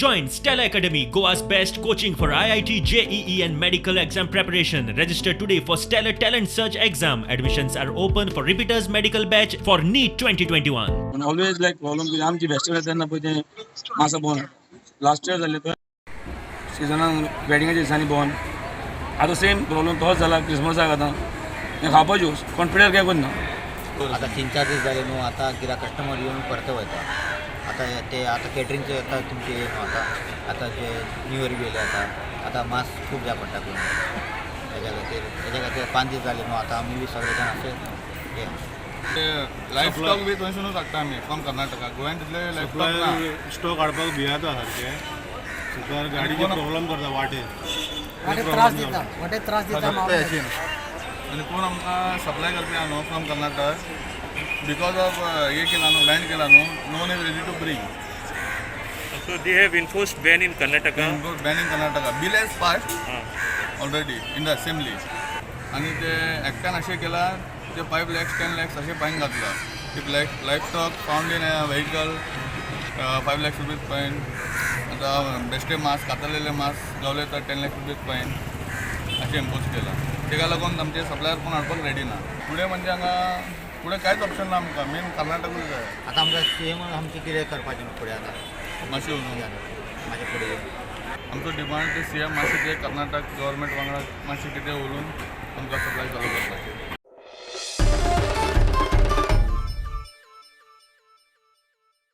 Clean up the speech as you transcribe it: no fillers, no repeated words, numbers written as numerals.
Join Stellar Academy, Goa's best coaching for IIT, JEE, and medical exam preparation. Register today for Stellar Talent Search exam. Admissions are open for repeaters medical batch for NEET 2021. आनी always लायक problem कितें, आमची festival येता तेन्ना पळय तें मासा बंद. Last year जाल्लें, सिजनान वेडिंगाच्या दिसांनी बंद. आतां सेम प्रॉब्लम तोच जाला क्रिसमसाक. आतां हें खावपाच्यो कोण पिड्यार काय करना. आता 3-4 दीस झाले न्हू, आता गिरा कस्टमर येऊन परत वयता. आता ते आता केटरिंगचे येता तुमचे न्हू. आता आता जे न्यू इयर गेले, आता आता मास खूप जाय पडटा करून. तेज्या खातीर 5 दीस जाले न्हू, आता आमी बी सगळे जाण अशे हे. लायफ स्टॉक बी थंयसुनूच हाडटा आमी फ्रॉम कर्नाटका. गोंयांत तितले लायफ स्टॉक ना. स्टॉक हाडपाक भियाता सारकें. सुद्दां गाडीचे प्रॉब्लम करता वाटेर. वाटेर त्रास दिता, वाटेर त्रास दिता. फक्त आनी कोण आमकां सप्लाय करपी आहा न्हू फ्रॉम कर्नाटक, because of हे केला न्हू, बॅन केला न्हू, no one is ready to bring. So they have enforced ban in Karnataka. Ban in Karnataka, bill has passed already in the assembly. आनी ते एक्टान अशें केलां, ते 5 लॅक्स, 10 लॅक्स अशें फायन घातला. If like livestock found in a vehicle, ₹5 lakhs fine. आतां बेश्टे मास, कातरलेले मास गावले तर 10 लॅक्स रुपीज फायन अशें इम्पोज केलां. तेका लागून आमचे सप्लायर कोण हाडपाक रेडी ना. फुडें म्हणजे हांगा फुडें कांयच ऑप्शन ना आमकां, मेन कर्नाटकूच जाय. आता आमकां सेम आमचें कितें करपाचें न्हू फुडें आतां. मातशें वचून म्हाजे फुडें येवन आमचो डिमांड ते सी एम मातशें ते कर्नाटक गव्हर्मेंट वांगडा मातशें कितें उलोवन आमकां सप्लाय चालू करपाचें.